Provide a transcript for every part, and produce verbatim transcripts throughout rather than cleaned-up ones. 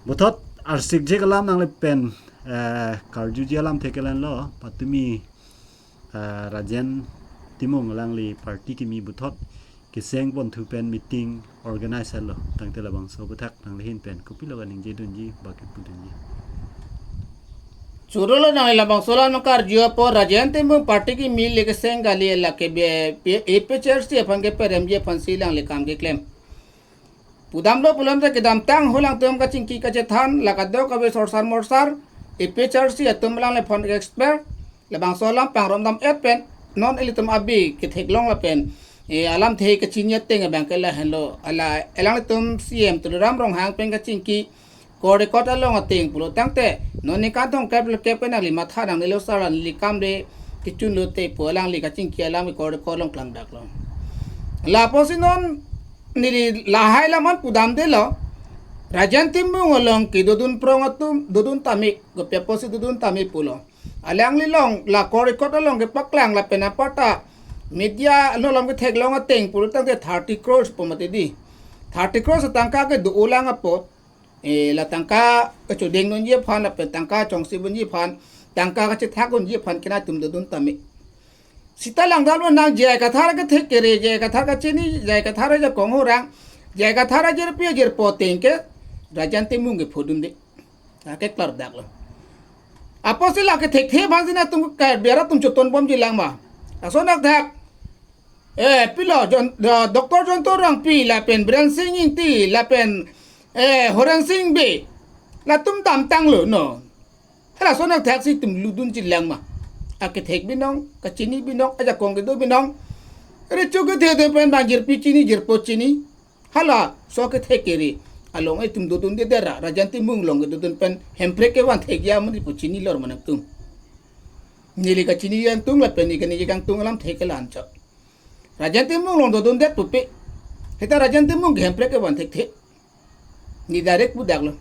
Puthot arsikjek alam nangle pen eh, karjuji alamthe ke la-anlo, patumi eh, Rajen Timung alangli party kimi puthot keseng ponthu pen meeting organize lo. Tangte labangso aputhak nangli ahin pen kopilo kaningje dunji ba kepudunji. Choro lo, nangli labangso alam nangkarju apot Rajen Timung party kimi le keseng kali, lake be, be, A P H L C aphan keparemji aphansi alangli kam keklem. Pudamlo pulote kedamtang halangtum kachingki kachethan, la kadokave sorsar morsar, A P H L C atum alangliphan ke-expert, labangso alam pangromdam-et pen, non ilitum abi ketheklong lapen eh, alamthe kachini ateng abang ke lahenlo, ala alanglitum C M Tuliram Ronghang pen kachingki court record along ateng pulo tangte, non ningkan thomkep lekep ke nangli matha nangnelo sir, neli kam le kechunlote pu alangli kachingki alam ke court record along klangdaklo. Lapusi non neli lahai alam an pudamdelo, Rajen Timung along kedodun prong atum dodun tame, kopi apotsi dodun tame pulo. Alangli along la court record along kepaklang lapen aparta media along alam ketheklong ateng pulo tangte thirty crores pu mati di. Thirty crores atangka ke do-olang apot, eh, la tangka kechodeng dunji aphan lapen tangka chongsi dunji aphan, tangka kachethak dunji aphan ke nangtum dodun tame. Sita langdamlo, nang J I Kathar kethek kere, J I Kathar kachini, J I Kathar ajakong horang, J I Kathar ajirpi ajirpo ateng ke Rajen Timung ke phodunde. Lake klardaklo. Apotsi lake thekthe aphansi nangtum Karbi arat atum chotonbomji lang ma? Lason thakthak. Eh, pilo, Jon, eh, Doctor Jonto Rongpi lapen Biren Singh Ingti lapen eh, Horen Singh Bey, latum damtanglo, no? Hala lason thakthaksi itum lutdunji lang ma? Akethek binong, kachini binong, ajakong kedo binong. Recho kethe atum pen bang jirpi chini, jirpo chini. Halaso akethek kere along itum dodundedet ra, Rajen Timung along kedodun pen Hemprek kevan thekji amonit pu chinilo ma nangtum? Neli kachini kangtung lapen neli kaningje kangtung alamthe ke la-anchot. Rajen Timung along dodundet pupe. Sita Rajen Timung ke Hemprek kevan thekthe. Neli direct pudaklo.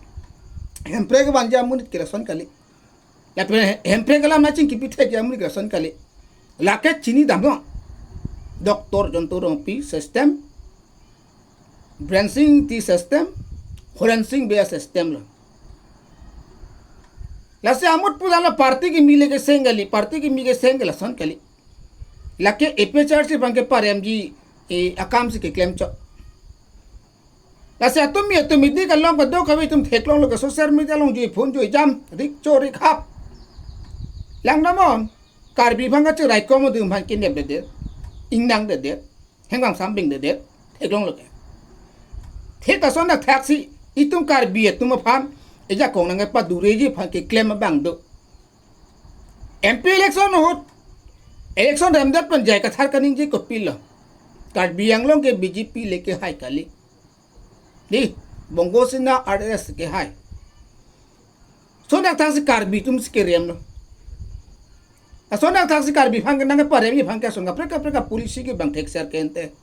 Hemprek kevanji amonit ke lason kali. Lapen Hemprek alam nangchingkipi thekji amonit ke lason kali. Lake chinidamlo. Doctor Jonto Rongpi system, Biren Singh Ingti system, Horen Singh Bey system lo. Lasi amut pudamlo, party kimi le keseng kali, party kimi keseng ke lason kali. Lake A P H L C aphan keparemji, eh, akamsi keklemchot. Lasi atum mi atum midi kalong kadokave itum theklonglo ke social media along jui phun jui jam, rik cho rik hap. Langdam non, Karbi aphan kacheraikom atum aphan kinepdedet, ingnangdedet, hengbang sambingdedet, theklonglo ke. Thik lason thakthaksi itum Karbi atum aphan, ejakong nangkepadureji aphan keklem abang do. M P election ahut, election remdet pen J I Kathar kaningje kopilo? Karbi Anglong ke B J P le kehai kali. Di, Bongo Sena R S S kehai. Lason thakthaksi Karbi atumsi keremlo. Lason thakthaksi Karbi aphan ke nangkeparemji aphan ke lason kaprek kaprek apolicy ke bang thekser kente.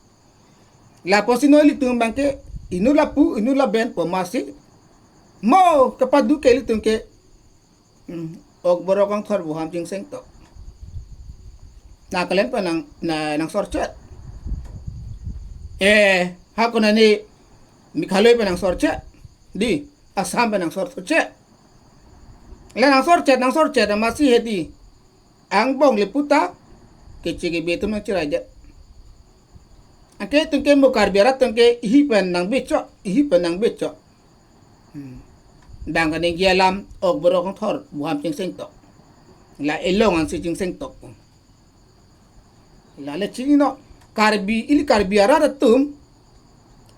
Lapusi non ilitum abang ke inut lapu, inut laben pu masi. Mo kepadu ke ilitum ke, hmm, ok borok angthor buham chingseng tok. Nagaland pen nang, na, nangsorchet. Eh, ha konani Meghalaya pen nangsorchet. Di, Assam pen nangsorchet. La nangsorchet, nangsorchet, masi hedi. Angbong le puta, keche kebe atum nangcheraidet. Anke itum ke mo Karbi arat atum ke ihi pen nangbecho, ihi pen nangbecho. Hmm. Bang kaningje alam, ok borok angthor buham chingseng tok. La elong ansi chingseng tok. La le chinilo, Karbi, ili Karbi arat atum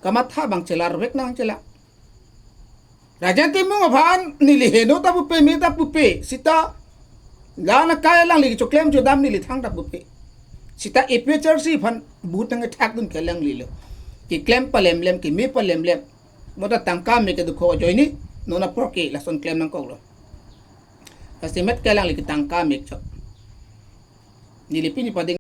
kamatha abang chelarvek nang chela. Rajen Timung aphan neli heno ta pupe, me ta pupe, sita la nangkai alangli kechoklem chodam neli thang ta pupe. Sita A P H L C aphan but nangkethakdun ke alanglilo. Keklem palemlem, keme palemlem. Mo ta tangka me kedukho ajoine, non apor ke lason klem nangkoklo. Lasi met ke alangli ketangka mekchot. Neli pini pading